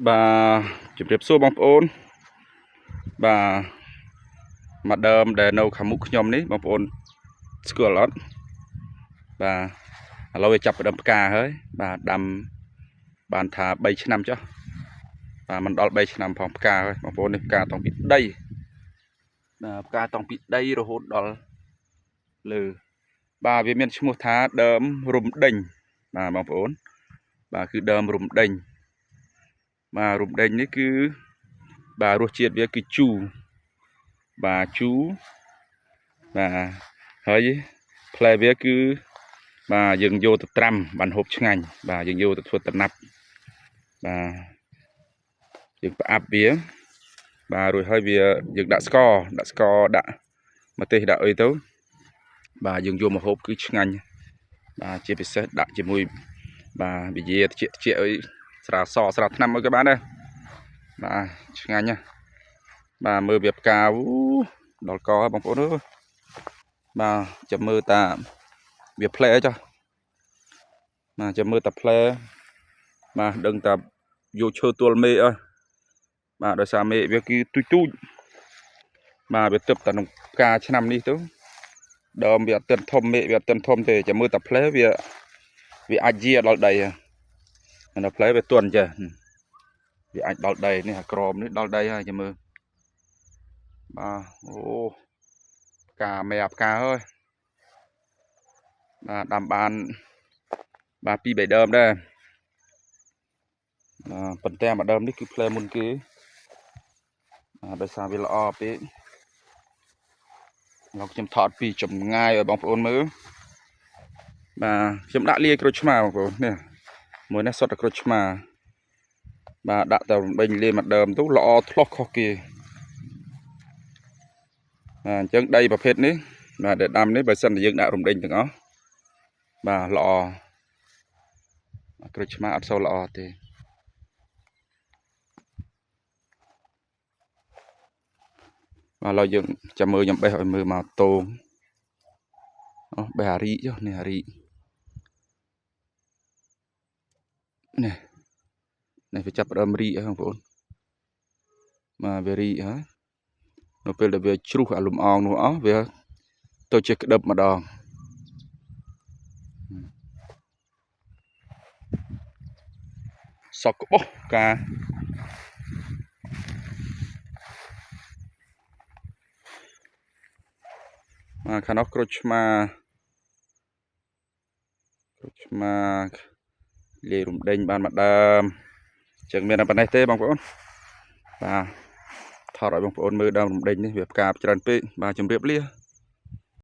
បាទជម្រាបសួរបងប្អូនបាទមួយដើមដែលនៅខាងមុខខ្ញុំនេះបងប្អូនស្គាល់អត់បាទឥឡូវវាចាប់ផ្ដើមផ្កាហើយបាទដាំបានថា3ឆ្នាំចុះបាទមិនដល់3ឆ្នាំផងផ្កាហើយបងប្អូននេះផ្កាតង់ពីដីបាទផ្កាតង់ពីដីរហូតដល់លើបាទវាមានឈ្មោះថាដើមរំដេញបាទបងប្អូនបាទគឺដើមរំដេញបាទរំដេញនេះគឺបាទរសជាតិវាគឺជូរបាទជូរបាទហើយផ្លែវាគឺបាទយើងយកទៅត្រាំបានហូបឆ្ងាញ់បាទយើងយកទៅធ្វើតំណាប់បាទយើងផ្អាប់វាបាទរួចហើយវាយើងដាក់ស្ករដាក់ស្ករដាក់ម្ទេសដាក់អីទៅបាទយើងយកមកហូបគឺឆ្ងាញ់បាទជាពិសេសដាក់ជាមួយបាទប៊ីយាតិចតិចអីស្រាសស្រាថ្នាំអីក៏បានដែរបាទឆ្ងាញ់ណាស់បាទមើលវាផ្កាអូដល់កហើយបងប្អូនអើយបាទចាំមើលតាវាផ្លែចុះបាទចាំមើលតាផ្លែបាទដឹងតាយកឈើទួលមេអើយបាទដោយសារមេវាគឺទូចទូចបាទវាទឹកតែក្នុងផ្កាឆ្នាំនេះទៅដើមវាអត់ទាន់ធំមេវាអត់ទាន់ធំទេចាំមើលតាផ្លែវាវាអាចយាដល់ដីហើយដល់ផ្លែវាទន់ចេះវាអាចដល់ដីនេះអាក្រមនេះដល់ដីហើយចាំមើលបាទអូផ្កាមេអាផ្កាហើយបាទដាំបានបាទ2 3ដើមដែរបាទប៉ុន្តែមួយដើមនេះគឺផ្លែមុនគេបាទដោយសារវាល្អពេកឡូវខ្ញុំថតពីចម្ងាយឲ្យបងប្អូនមើលបាទខ្ញុំដាក់លាយក្រូចឆ្មាបងប្អូននេះមួយនេះសុទ្ធតែក្រូចឆ្មាបាទដាក់តែរំដេញលាយមួយដើមទៅល្អឆ្លោះខុសគេបាទអញ្ចឹងដីប្រភេទនេះបាទដែលដាំនេះបើសិនតែយើងដាក់រំដេញទាំងអស់បាទល្អក្រូចឆ្មាអត់សូវល្អទេបាទឥឡូវយើងចាំមើលខ្ញុំបេះឲ្យមើលមកតងអូបេះអារីចុះនេះអារីនេះនេះវាចាប់ផ្ដើមរីហើយបងប្អូនបាទវារីហើយនៅពេលដែលវាជ្រុះអាលំអងនោះអស់វាទៅជាក្តឹបម្ដងសក់ក្បោះផ្កាបាទខាងនោះក្រូចឆ្មាក្រូចឆ្មាលាយរំដេញបានមួយដើមអញ្ចឹងមានតែប៉ុណ្ណេះទេបងប្អូនបាទថតឲ្យបងប្អូនមើលដើមរំដេញនេះវាផ្កាច្រើនពេកបាទជម្រាបលា